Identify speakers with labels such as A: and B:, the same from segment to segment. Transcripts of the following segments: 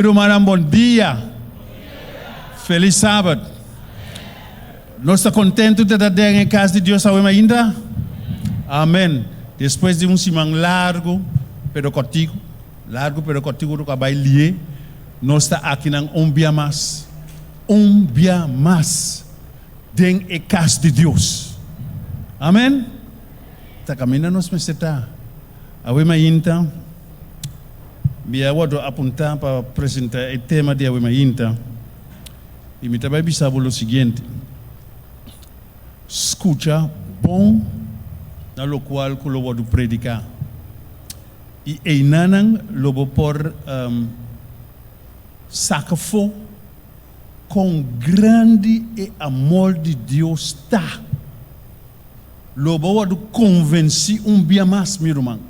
A: Rumannan bon dia. Felis sabat. Nos ta kontentu di ta den e kas di Dios awe mainta? Amen. Despues di un siman largu pero kòrtiku, largu pero kòrtiku ku a bai lié, nos ta akinan un bia mas, un bia mas den e kas di Dios. Amen. Ta kaminda nos mester ta awe mainta. Mi a wòrdu apuntá pa presentá e tema di awe mainta i mi ta bai bisa bo lo siguiente, Skucha bon na lokual ku lo wòrdu prediká, i einanan lo bo por saka afó kon grandi e amor di Dios ta. Lo bo wòrdu konvensí un bia mas, mi ruman.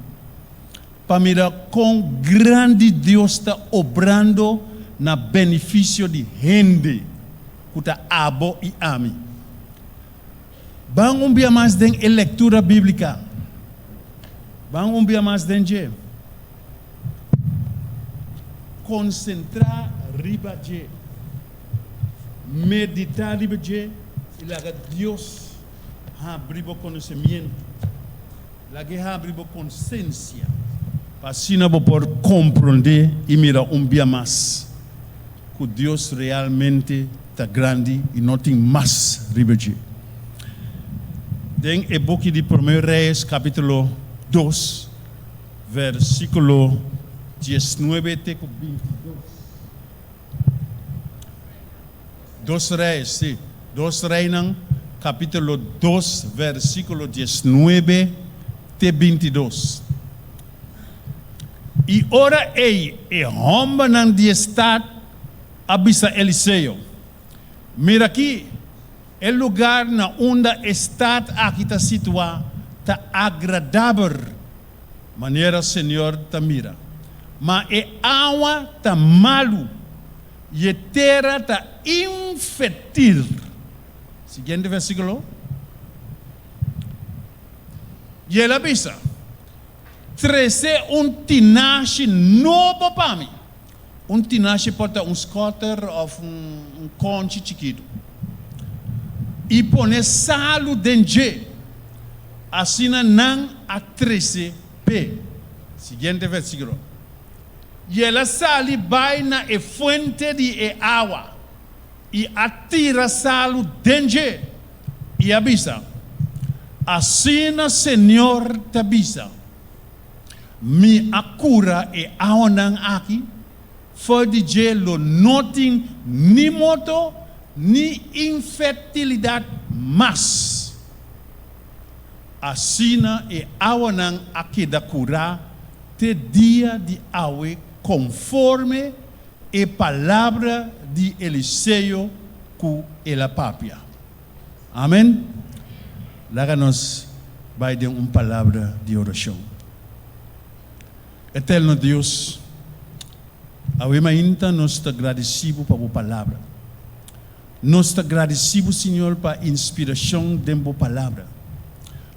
A: Pa mira kon grandi Dios ta obrando na benefisio di hende ku ta abo i ami. Ban un bia mas den e lektura bíblika. Ban un bia mas den dje. Konsentrá riba dje. Meditá riba dje i laga Dios habri bo konosemientu. Lag'é habri bo konsensia pa asina bo por komprondé i mira un bia mas ku Dios realmente ta grandi i no tin mas riba dje. Den e buki di Promé Reyes kapítulo dos, versíkulo diesnuebe te ku bintidos. Dos Reyes, sí, Dos Reynan, capítulo dos, versículo diesnuebe te bintidos. I ora ei e hòmbernan di e stat a bisa Eliseo, Mira aki, e lugar na unda e stat aki ta situá ta agradabel manera Señor ta mira, ma e awa ta malu i e tera ta infertil. Siguiente versíkulo. I el a bisa, Trese un tinashi nobo pa mi. Un tinashi por ta un skòter òf un kònchi chikitu. I pone salu den dje. Asina nan a trese p'e. Siguiente versíkulo. I el a sali bai na e fuente di e awa, i a tira salu den dje, i a bisa, Asina Señor ta bisa, Mi a kura e awanan aki, for di dje lo no tin ni morto ni infertilidat mas. Asina e awanan a keda kurá te dia di awe konforme e palabra di Eliseo ku el a papia. Amen. Laga nos bai den un palabra di orashon. Eterno Dios, awe mainta nos ta gradisí Bo pa Bo palabra. Nos ta gradisí Bo, Señor, pa inspirashon den Bo palabra.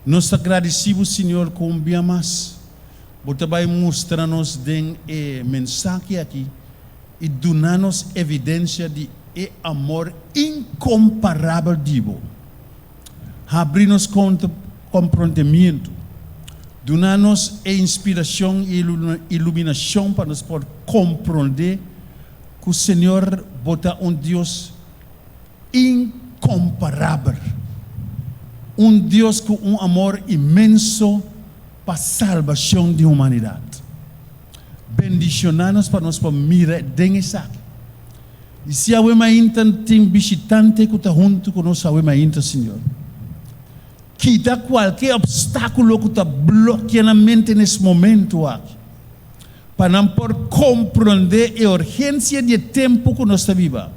A: Nos ta gradisí Bo, Señor, ku un bia mas Bo ta bai mustra nos den e mensahe aki i duna nos evidensia di e amor inkomparabel di Bo. Habri nos komprondemientu, duna nos e inspirashon i iluminashon pa nos por komprondé ku Señor Bo ta un Dios inkomparabel, un Dios ku un amor inmenso pa salbashon di humanidat. Bendishoná nos pa nos por mira den esaki. I si awe mainta tin bishitante ku ta huntu ku nos awe mainta, Señor, kita kualke opstákulo ku ta blokia nan mente nes momentu aki, pa nan por komprondé e urgensia di e tempu ku nos ta biba,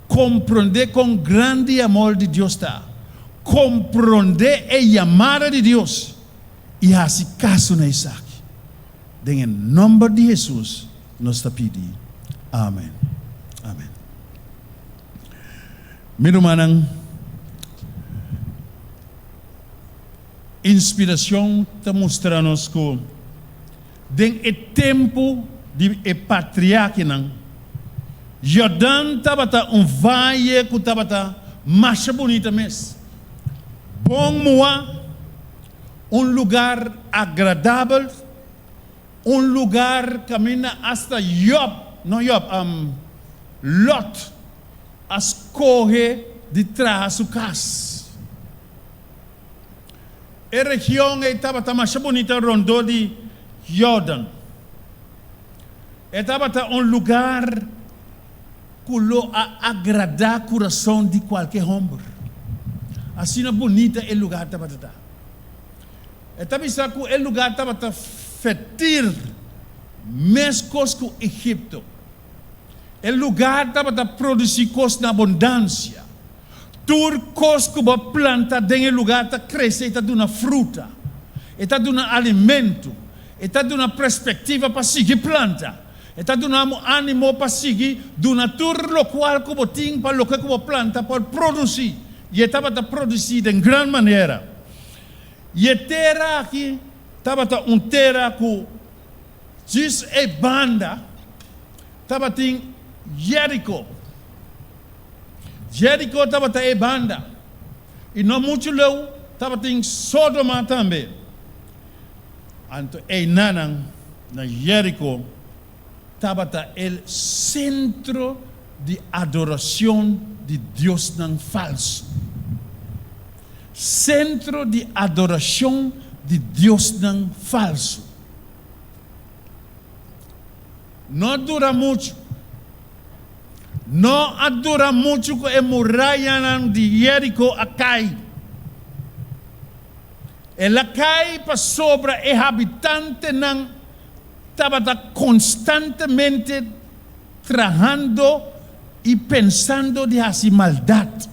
A: komprondé kon grandi e amor di Dios ta, komprondé e yamada di Dios i hasi kaso na esaki. Den e nòmber di Hesus nos ta pidi. Amen. Amen. Mi rumannan, inspiracion ta mustra nos cu den e tempu di e patriarkinan, Jordan tabata un vaye ku tabata masha bunita mes. Bon muá, un lugar agradabel, un lugar kaminda asta Job, no Job, Lot a skohe di traha su kas. E region ei tabata masha bunita rondó di Jordan. E tabata un lugar ku lo a agradá kurason di kualke hòmber. Asina bunita e lugar tabata ta. E ta bisa ku e lugar tabata fertil meskos ku Egipto. E lugar tabata produsí kos na abundansia. Tur kos ku bo planta den e lugar ta krese i ta duna fruta. E ta duna alimentu. E ta duna perspektiva pa sigui planta. E ta duna bo ánimo pa sigui duna tur lokual ku bo tin pa loke ku bo planta por produsí. I e tabata produsí den gran manera. I e tera aki tabata un tera ku djis e banda tabatin Jeriko. Jeriko tabata e banda, i no muchu leu tabatin Sodoma tambe. Anto einanan na Jeriko tabata el sentro di adoracion di diosnan falsu. Sentro di adoracion di diosnan falsu. No a dura muchu. No a dura muchu ku e murayanan di Jeriko a kai. El a kai pasobra e habitantenan tabata konstantemente trahando i pensando di hasi maldat,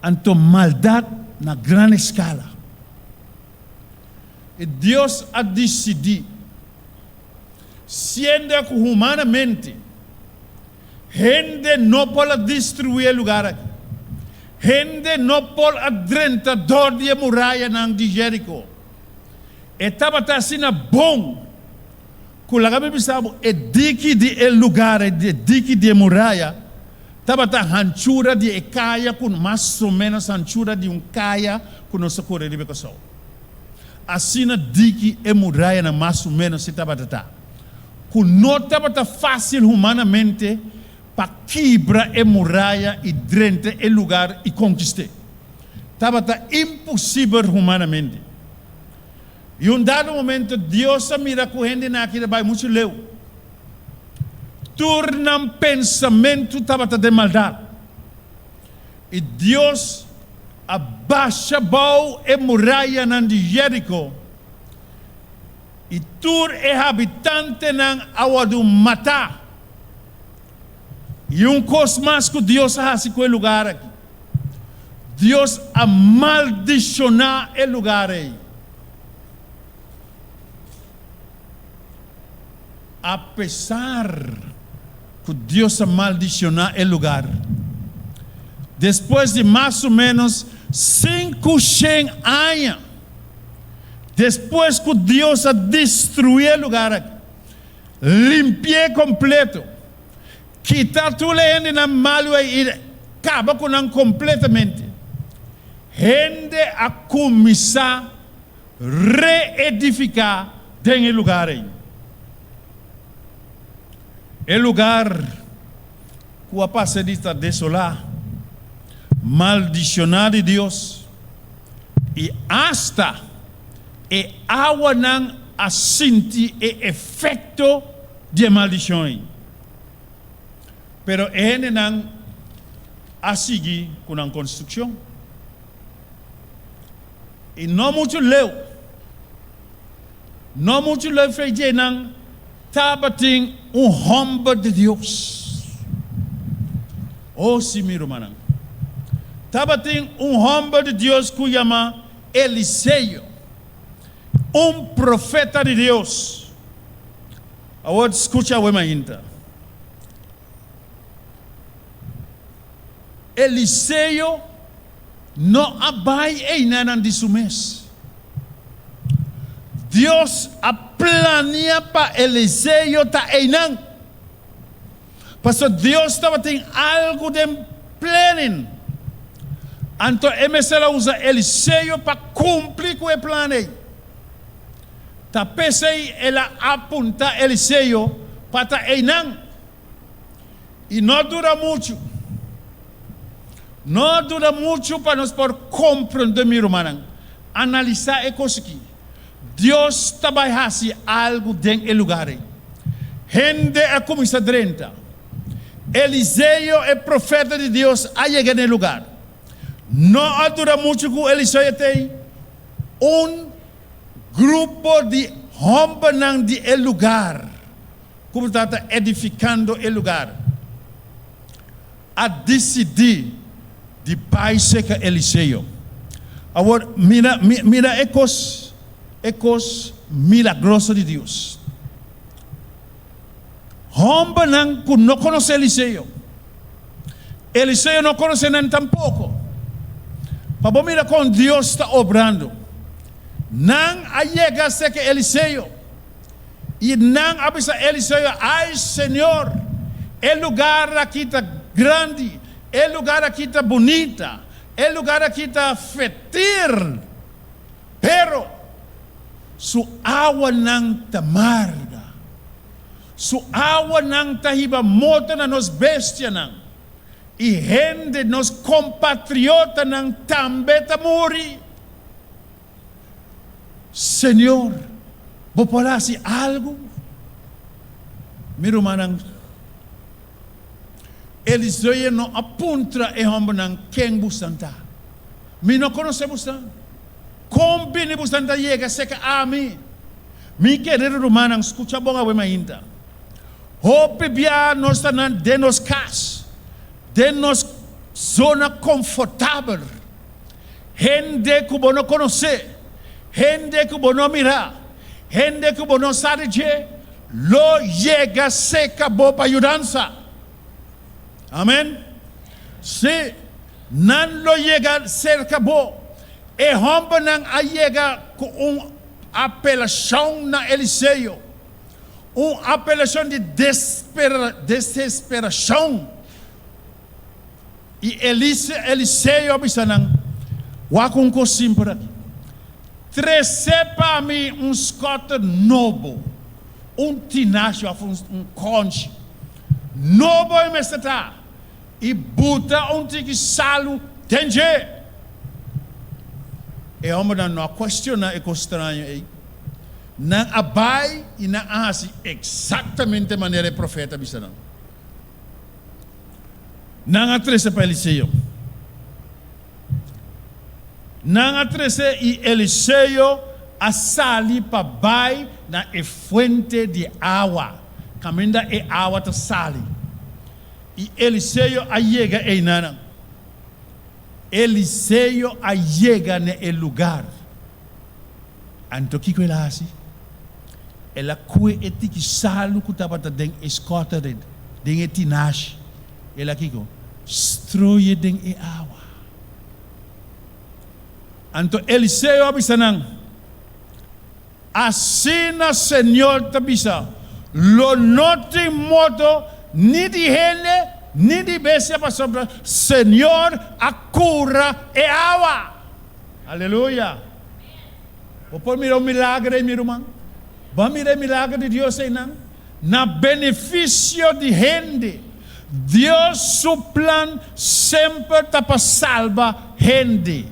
A: anto maldat na gran eskala. I Dios a disidí. Siendo ku humanamente hende no por a destruí e lugar aki, hende no por a drenta dor di e murayanan di Jeriko. E tabata asina bon ku laga mi bisa bo, e diki di e lugar, e diki di e muraya tabata hanchura di e kaya ku mas o ménos hanchura di un kaya ku nos ta kore riba e Kòrsou. Asina diki e murayanan mas o ménos si tabata ta, ku no tabata fásil humanamente pa kibra e muraya i drenta e lugar i konkist'é. Tabata imposibel humanamente. I un dado momento Dios a mira ku hendenan aki ta bai muchu leu. Tur nan pensamentu tabata den maldat. I Dios a basha bou e murayanan di Jeriko, i tur e habitantenan a wòrdu matá. I un kos mas ku Dios a hasi ku e lugar aki, Dios a maldishoná e lugar ei. Apesar ku Dios a maldishoná e lugar, despues di mas o ménos sinkushen aña despues ku Dios a destruí e lugar aki, limpi'é kompleto, kita tur e hendenan malu ei i kaba ku nan kompletamente, hende a kuminsá reedifiká den e lugar ei. E lugar ku a pasa di ta desolá, maldishoná di Dios, i asta e awanan a sinti e efekto di e maldishon ei. Pero e hendenan a sigui ku nan konstrukshon. I no muchu leu, no muchu leu fe dje nan tabatin un hòmber di Dios. O si, mi rumannan, tabatin un hòmber di Dios ku yama Eliseo, un profeta di Dios. Awor skucha awe mainta. Eliseo no a bai einanan di su mes. Dios a plania pa Eliseo ta einan. Pasobra Dios tabatin algu den planning. Anto e mester a usa Eliseo pa kumpli ku e plan ei. Ta p'esei el a apuntá Eliseo pa ta einan. I no dura muchu, no dura muchu pa nos por komprondé, mi rumannan, analisá e kos aki. Dios ta bai hasi algu den e lugar ei. Hende a kuminsá drenta. Eliseo, e profeta di Dios, a yega na e lugar. No a dura muchu ku Eliseo ta ei, un grupo di hòmbernan di e lugar ku tabata edifikando e lugar a disidí di bai serka Eliseo. Awor, mira, mira e kos, e kos milagroso di Dios. Hòmbernan ku no konosé Eliseo, Eliseo no konosé nan tampoko. Pa bo mira kon Dios ta obrando. Nan a yega serka Eliseo i nan a bisa Eliseo, Ai, Señor, e lugar aki ta grandi, e lugar aki ta bunita, e lugar aki ta fetil, pero su awanan ta marga. Su awanan ta hiba morto na nos bestianan, i hende, nos kompatriotanan, tambe ta muri. Señor, bo por hasi algu? Mi rumannan, Eliseo no a puntra e hòmbernan, Ken busnan ta? Mi no konosé busnan. Kon bini busnan ta yega serka ami? Mi kerido rumannan, skucha bon awe mainta. Hopi bia nos ta nan den nos kas, den nos zona konfortabel. Hende ku bo no konosé, hende ku bo no mira, hende ku bo no sa di dje, lo yega serka bo pa yudansa. Amen. Sí, nan lo yega serka bo. E hòmbernan a yega ku un apelashon na Eliseo, un apelashon di desesperashon. I Eliseo a bisa nan, Wak un kos simpel aki. Trese pa mi un skòter nobo, un tinashi òf un kònchi nobo e mester ta, i buta un tiki salu den dje. E hòmbernan no a kuestioná e kos straño ei. Nan a bai i nan a hasi eksaktamente manera e profeta a bisa nan. Nan a trese pa Eliseo. Nan a trese i Eliseo a sali pa bai na e fuente di awa, kaminda e awa ta sali. I Eliseo a yega einanan. Eliseo a yega na e lugar. Anto kiko el a hasi? El a kue e tiki salu ku tabata den e skòter, den e tinashi. El a kiko? Stroye den e awa. Anto Eliseo a bisa nan, Asina Señor ta bisa, Lo no tin morto ni di hende ni di bestia pasobra Señor a kura e awa. Aleluya! Bo por mira un milager ei, mi ruman? Bo a mira e milager di Dios einan? Na benefisio di hende. Dios su plan semper ta pa salba hende.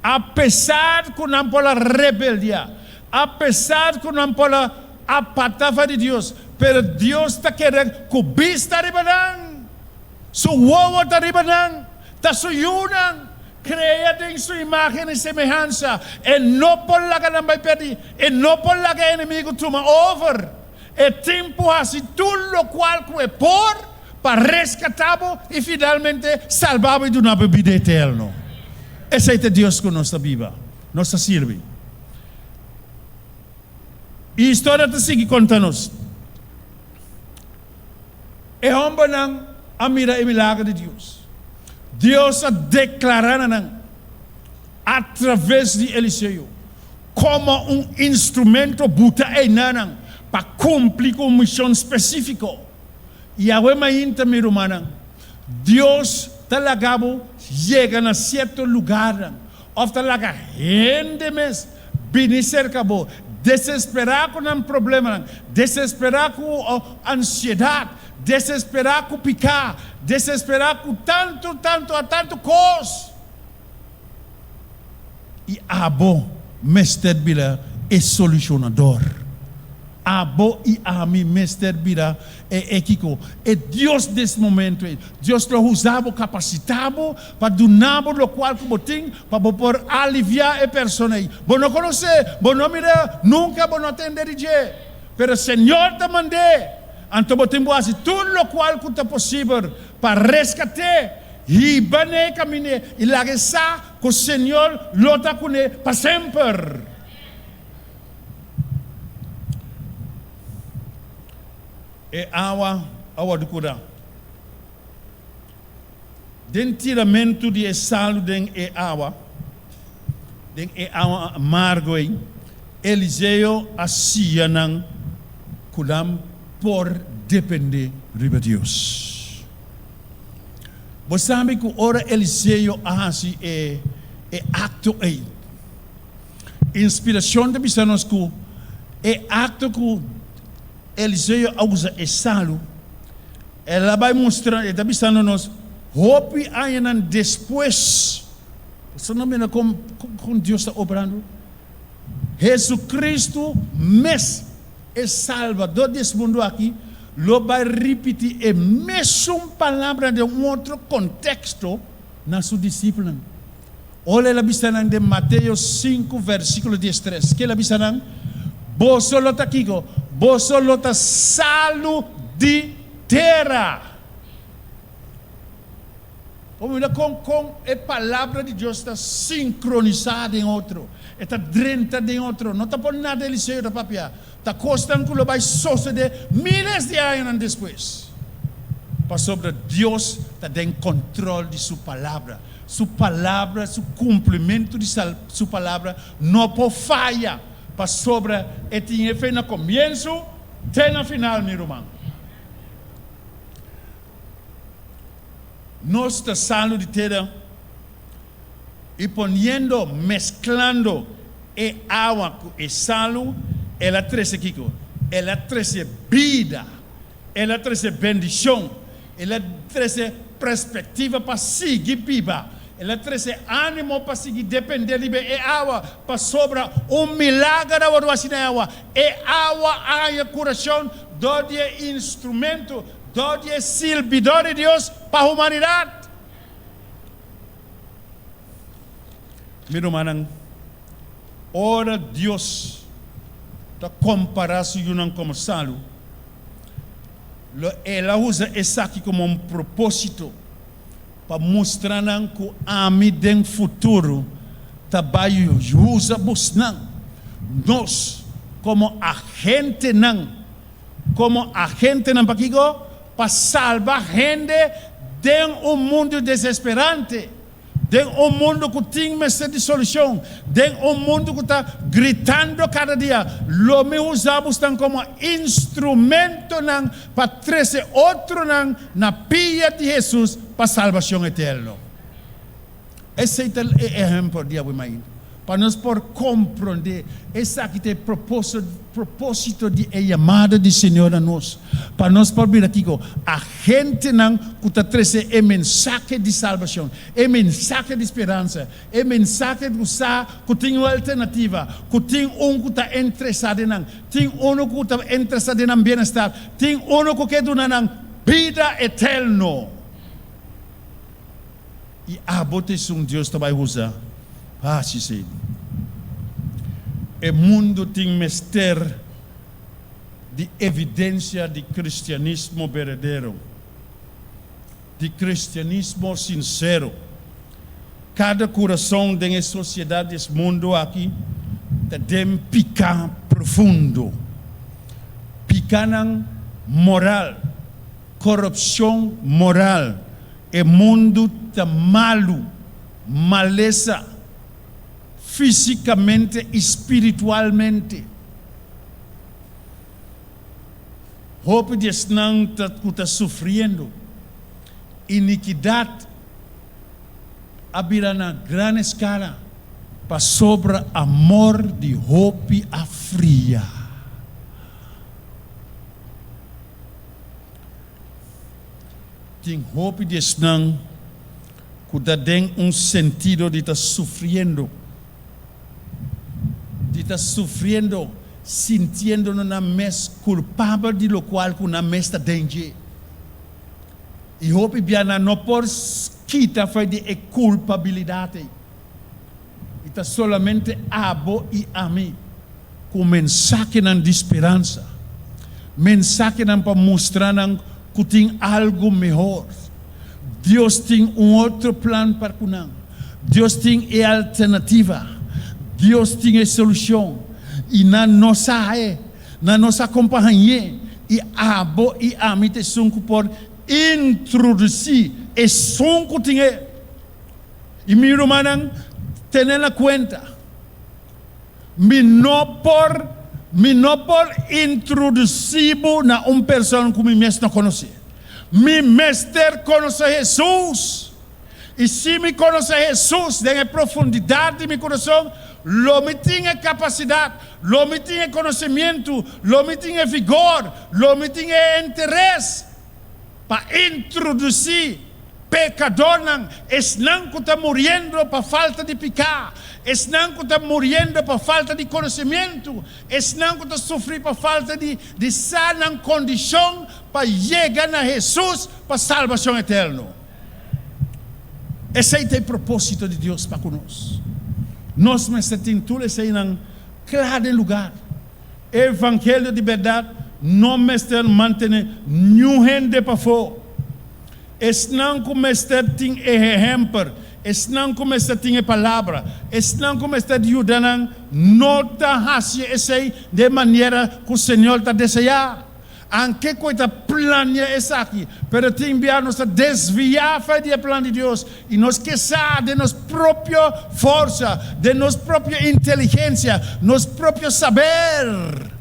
A: Apesar ku nan por a rebeldiá, apesar ku nan por a apartá for di Dios, pero Dios ta keda ku bista riba nan. Su wowo ta riba nan, ta su yunan. Krea den su imágen i semehansa. E no por laga nan bai pèrdí. E no por laga e enemigu tuma over. E tin por hasi tur lokual ku e por pa reskatá bo i finalmente salba bo i duna bo bida eterno. Esei ta e Dios ku nos ta biba, nos ta sirbi. I historia ta sigui konta nos. E hòmbernan a mira e milager di Dios. Dios a deklará na nan atraves di Eliseo komo un instrumento buta ei na nan pa kumpli ku un mishon spesífiko. I awe mainta, mi rumannan, Dios ta laga bo yega na sierto lugarnan òf ta laga hende mes bini serka bo, desesperá ku nan problemanan, desesperá ku ansiedat, desesperá ku piká, desesperá ku tantu, tantu a tantu kos. I abo mester bira e solushonador. Abo i ami mester bira e e kiko? E Dios des momento ei. Dios lo usa bo, kapasitá bo pa duna bo lokual ku bo tin pa bo por aliviá e persona ei. Bo no konosé, bo no mir'é, nunka bo no a tende di dje. Pero Señor ta mand'é. Anto bo tin bo hasi tur lokual ku ta posibel pa reskat'é. Hiba n'e kamin'é i laga e sa ku Señor lo ta kuné pa semper. E awa a wòrdu kurá. Den tiramentu di e salu den e awa, den e awa amargo ei, Eliseo a siña nan ku nan por dependé riba Dios. Bo sabi ku ora Eliseo a hasi e e akto ei, inspirashon ta bisa nos ku e akto ku Eliseo a usa e salu, el a bai mustra, e ta bisando nos hopi añanan despues. Bo no mira kon kon Dios ta obrando? Jesucristo mes, e Salbador di es mundu aki, lo bai ripiti e mesun palabra den un otro konteksto na su disipelnan. Ora el a bisa nan den Mateo sinku versíkulo diestres, ke el a bisa nan? Boso lo ta kiko? Boso lo ta salu di tera. Bo mira kon kon e Palabra di Dios ta sinkronisá den otro, e ta drenta den otro. No ta por nada Eliseo ta papia, ta kosnan ku lo bai sosodé míles di añanan despues. Pasobra Dios ta den kòntròl di Su Palabra. Su Palabra, Su kumplimentu di Su Palabra no por faya, pasobra e tin e fe na komienso te na final, mi ruman. Nos ta salu di tera i poniendo, mesklando, e awa ku e salu, el a trese kiko? El a trese bida, el a trese bendishon, el a trese perspektiva pa sigui biba, el a trese ánimo pa sigui dependé riba e awa, pasobra un milager a wòrdu hasi na e awa. E awa a haña kurashon dor di e instrumento Dor di e sirbidor di Dios pa humanidat. Mi rumannan, ora Dios ta kompará su yunan komo salu, lo el a usa esaki komo un propósito pa mustra nan ku ami den futuro ta bai usa bosnan, nos, komo agentenan Komo agentenan pakiko? Pa salba hende den un mundu desesperante, den un mundu ku tin mester di solushon, den un mundu ku ta gritando kada dia, Lo mi usa bosnan komo instrumentonan pa trese otronan na pia di Hesus pa salbashon eterno. Esei ta e ehempel di awe mainta, pa nos por komprondé esaki ta e propósito di e yamada di Señor na nos, pa nos por bira kiko? Agentenan ku ta trese e mensahe di salbashon, e mensahe di speransa, e mensahe ku sa ku tin un alternativa, ku tin un ku ta interesá den nan, tin unu ku ta interesá den nan bienestar, tin unu ku ke duna nan bida eterno. I abo ta esun Dios ta bai usa pa haci esei. E mundo tin mester di evidencia di cristianismo berdadero, di cristianismo sincero. Cada curason den e sociedad di es mundo aki ta den pica profundo, picanan moral, corupcion moral. E mundu ta malu, malesa, físikamente i spiritualmente. Hopi di esnan ta ku ta sufriendo inikidat a bira na gran eskala pasobra amor di hopi a fria. Tin hopi di esnan ku ta den un sentido di ta sufriendo, di ta sufriendo sintiendo nan mes kulpabel di lokual ku nan mes ta den dje. I hopi bia nan no por kita for di e kulpabilidat ei. I ta solamente abo i ami ku mensahenan di speransa, mensahenan pa mustra nan ku tin algu mehor. Dios tin un otro plan pa ku nan. Dios tin e alternativa. Dios tin e solushon. I nan no sa e. Nan no sa kon pa hañ'é. I abo i ami ta esun ku por introdusí esun ku tin e. I mi rumannan, tene na kuenta, mi no por, mi no por introdusí bo na un persona ku mi mes no konosé. Mi mester konosé Hesus. I si mi konosé Hesus den e profundidat di mi kurason, lo mi tin e kapasidat, lo mi tin e konosemientu, lo mi tin e vigor, lo mi tin e interes pa introdusí pekadornan, esnan ku ta muriendo pa falta di piká, esnan ku ta muriendo pa falta di konosemientu, esnan ku ta sufrí pa falta di di sa nan kondishon pa yega na Hesus pa salbashon eterno. Esei ta e propósito di Dios pa ku nos. Nos mester tin tur eseinan kla den lugar. E evangelio di bèrdat no mester mantené niun hende pafó. Esnan ku mester tin e ehèmpel, esnan ku mester tin e palabra, esnan ku mester yuda nan no ta hasi esei den manera ku Señor ta deseá. Anke ku e ta plania esaki, pero tin bia nos ta desviá for di e plan di Dios i nos ke sa den nos propio forsa, den nos propio inteligensia, nos propio saber,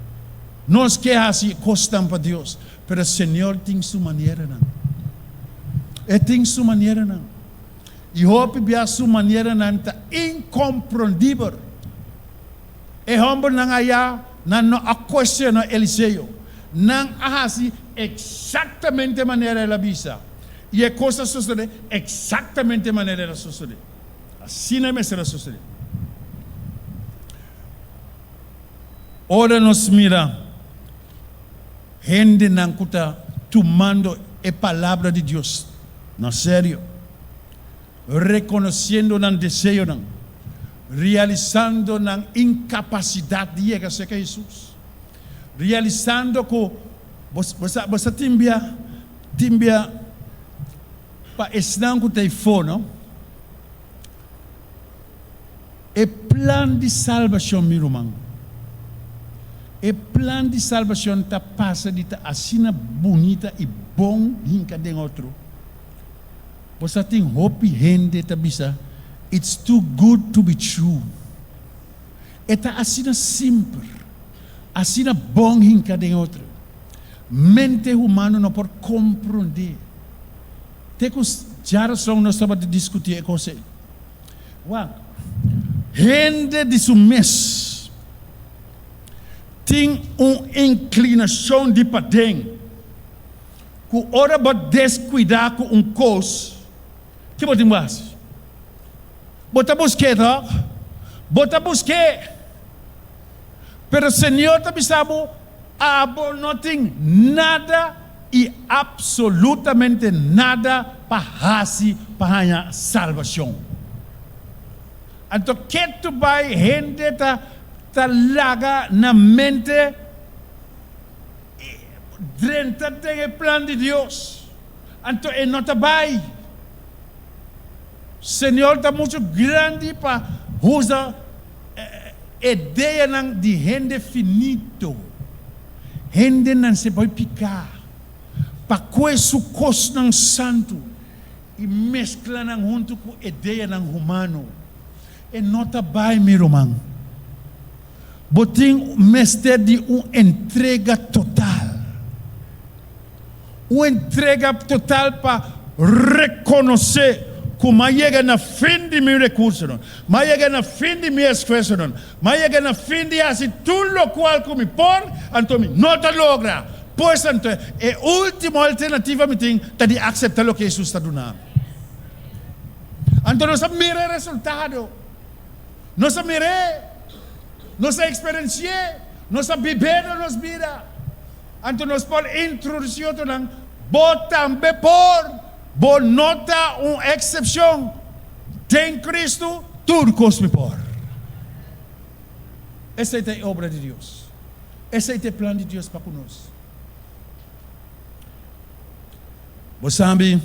A: nos ke hasi kosnan pa Dios. Pero Señor tin su maneranan. E tin su maneranan. I hopi bia su maneranan ta inkomprondibel. E hòmbernan ayá, nan no a kuestioná Eliseo. Nan a hasi eksaktamente manera el a bisa. I e kos a sosodé eksaktamente manera el a sosodé. Asina e mester a sosodé. Ora nos mira hendenan ku ta tumando e Palabra di Dios na serio, rekonosiendo nan deseonan, realisando nan inkapasidat di yega serka Hesus, realisando ku bo sa bo sa tin bia tin bia pa esnan ku ta efó, no? E plan di salbashon, mi ruman, e plan di salbashon ta pasa di ta asina bunita i bon hinka den otro. Bo sa tin hopi hende ta bisa, It's too good to be true. E ta asina simpel, asina bon hinka den otro. Mente humano no por komprondé. Te ku djarason nos tabata diskutí e kos ei. Wak, hende di su mes tin un inklinashon di paden ku ora bo deskuidá ku un kos, ke bo tin bo hasi? Bo ta busk'é tòg? Bo ta busk'é. Pero Señor ta bisa bo, Abo no tin nada i absolutamente nada pa hasi pa haña salbashon. Anto ketu bai hende ta ta laga nan mente drenta den e plan di Dios. Anto e no ta bai. Señor ta muchu grandi pa usa ideanan di hende finito. Hendenan se bai piká pa kue su kosnan santu i meskla nan huntu ku ideanan humano. E no ta bai, mi ruman. Bo tin mester di un entrega total. Un entrega total pa rekonosé ku m'a yega na fin di mi rekursonan, m'a yega na fin di mi esfuersonan, m'a yega na fin di hasi tur lokual ku mi por, anto mi no ta logra. Pues anto, e último alternativa mi tin ta di akseptá loke Hesus ta duna mi. Anto nos a mira e resultado. Nos a mir'é, nos a eksperensi'é, nos a bib'é den nos bida. Anto nos por introdusí otronan, Bo tambe por! Bo no ta un eksepshon. Den Kristu tur kos mi por. Esei ta e obra di Dios. Esei ta e plan di Dios pa ku nos. Bo sabi.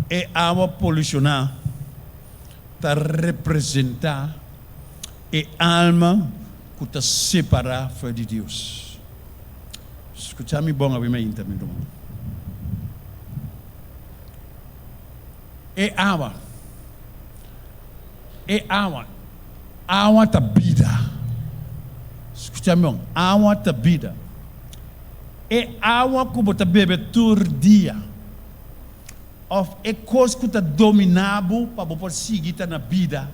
A: E awa polushoná ta representá e alma ku ta separá for di Dios. Skuchá mi bon awe mainta, mi ruman. E awa, e awa, awa ta bida. Skuchá mi bon, awa ta bida. E awa ku bo ta bebe tur dia òf e kos ku ta dominá bo pa bo por sigui ta na bida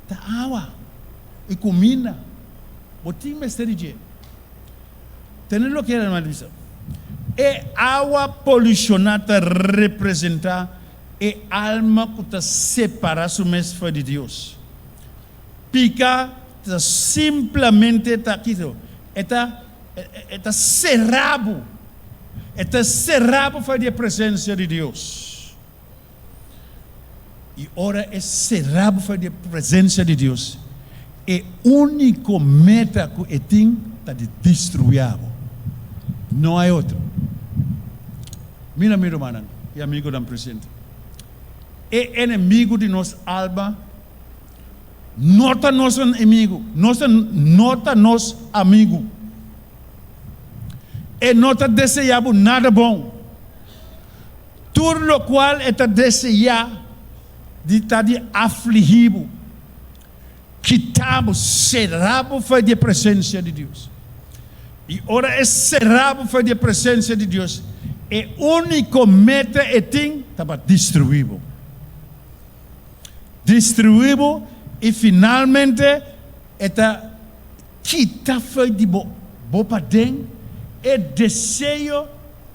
A: ta awa i kuminda. Bo tin mester di dje. Tene loke e hermano ta bisa. E awa polushoná ta representá e alma ku ta separá su mes for di Dios. Pika ta simplamente ta kiko? E ta E ta sera bo. E ta sera bo for di e presensia di Dios. I ora e sera bo for di e presensia di Dios, e úniko meta ku e tin ta di destruí bo. No hay otro. Mira mi rumannan i amigunan presente, e enemigu di nos alma No ta nos enemigu, no ta nos amigu. E no ta deseá bo nada bon. Tur lokual e ta deseá di ta di afligí bo, kita bo, será bo for di e presensia di Dios. I ora e será bo for di e presensia di Dios, e úniko meta e tin ta pa destruí bo. Destruí bo i finalmente e ta kita fo'i di bo bo paden e deseo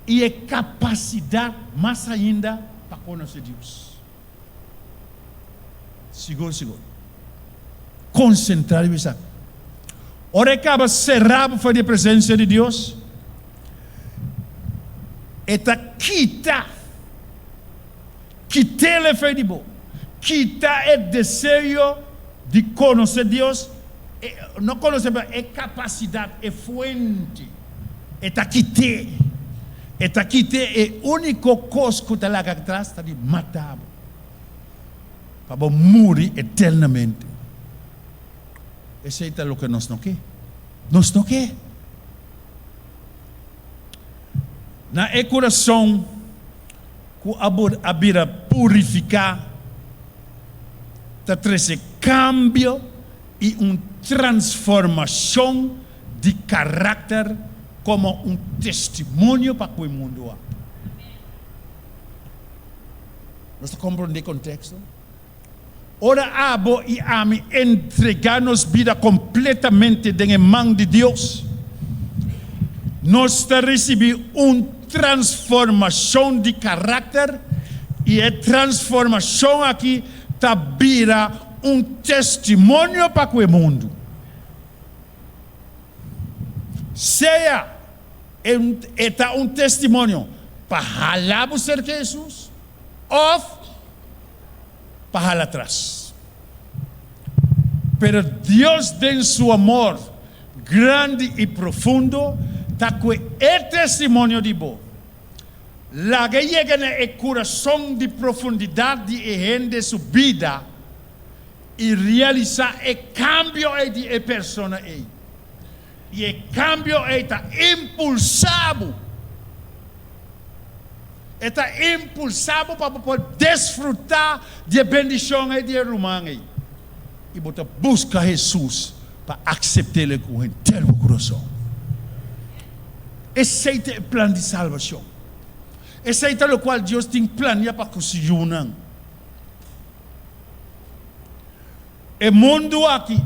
A: i e kapasidat mas ainda pa konosé Dios. Sigur sigur. Konsentrá riba esaki. Ora e kaba será bo fo'i di e presensia di Dios, e ta kita. Kit'el e fe di bo. Kita e deseo di konosé Dios, e, no konosé, pero e kapasidat, e fuente. E ta kit'é. E ta kit'é. E úniko kos ku ta laga atras ta di mata bo, pa bo muri eternamente. Esei ta loke nos no ke. Nos no ke. Na e kurason. Ku a bira purifiká ta trese kambio i un transformashon di karakter komo un testimonio pa ku e mundu aki. Nos ta komprondé e konteksto? Ora abo i ami entregá nos bida kompletamente den e man di Dios, nos ta risibí un transformashon di karakter i e transformashon aki ta bira un testimonio pa ku e mundu. Sea e ta un testimonio pa hala bo serka Hesus òf pa hala atras. Pero Dios den su amor grandi i profundo ta kue e testimonio di bo. Laga e yega na e kurason di profundidat di e hende su bida i realisá e kambio ei di e persona ei. I e kambio ei ta impulsá bo. E ta impulsá bo pa bo por desfrutá di e bendishon ei di e ruman ei. I bo ta buska Hesus. pa aksept'El ku henter bo kurason. Esei ta e plan di salbashon. Esei ta lokual Dios tin plania pa ku su yunan. E mundu aki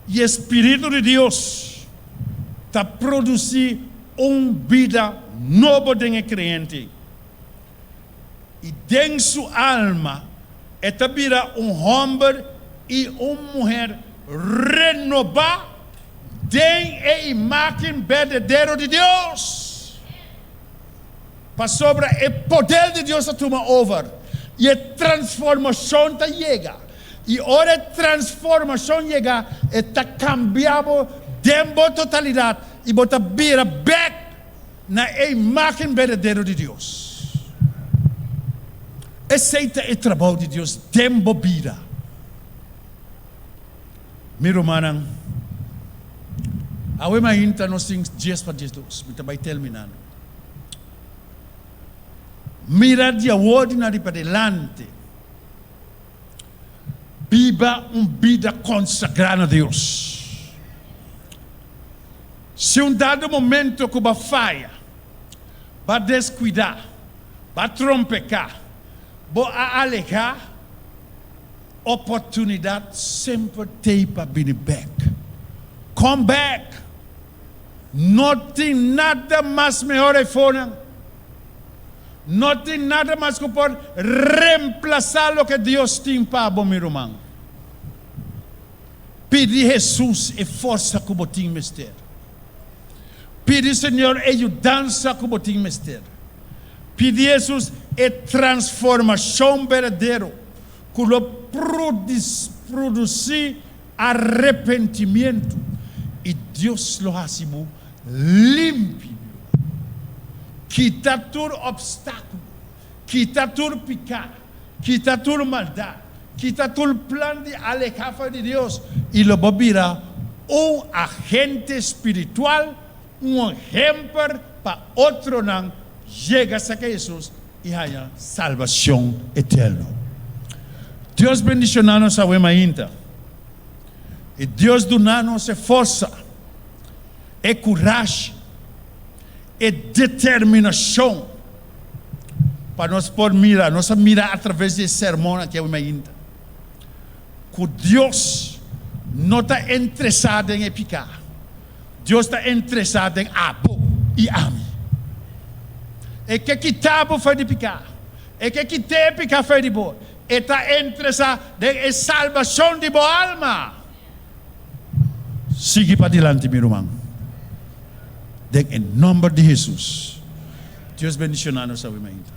A: i e spiritu di Dios ta produsí un bida nobo den e kreyente, i den su alma e ta bira un hòmber i un muher renobá den e imágen berdadero di Dios. Pasobra e poder di Dios ta tuma over i e transformashon ta yega. I ora e transformashon yega, e ta kambia bo den bo totalidat i bo ta bira bèk na e imágen berdadero di Dios. Esei ta e trabou di Dios den bo bida. Mi rumannan, awe mainta nos tin dies pa diesdos. Mi ta bai terminando. Mira di awor di na riba delante. Biba un bida konsagrá na Dios. Si un dado momento ku bo a faya, bo a deskuidá, bo a trompeká, bo a alehá, oportunidat semper t'ei pa bini bèk. Come back! No tin nada mas mehor eifonan. No tin nada mas ku por remplasá loke Dios tin pa bo, mi ruman. Pidi Hesus e forsa ku bo tin mester. Pidi Señor e yudansa ku bo tin mester. Pidi Hesus e transformashon berdadero ku lo produsí Arepentimientu, i Dios lo hasi bo limpi, mi ruman. Kita tur opstákulo, kita tur piká, kita tur maldat, kita tur plan di alehá for di Dios, i lo bo bira un agente spiritual, un ehèmpel pa otronan yega serka Hesus i haña salbashon eterno. Dios bendishoná nos awe mainta i Dios duna nos e forsa, e kurashi, e determinashon pa nos por mira, nos a mira atraves di e sermon aki awe mainta, ku Dios no ta interesá den e piká. Dios ta interesá den abo i ami. E ke kita bo for di piká. E ke kit'é e piká for di bo. E ta interesá den e salbashon di bo alma. Sigui padilanti, mi ruman. Den e nòmber di Hesus. Dios bendishoná nos awe mainta.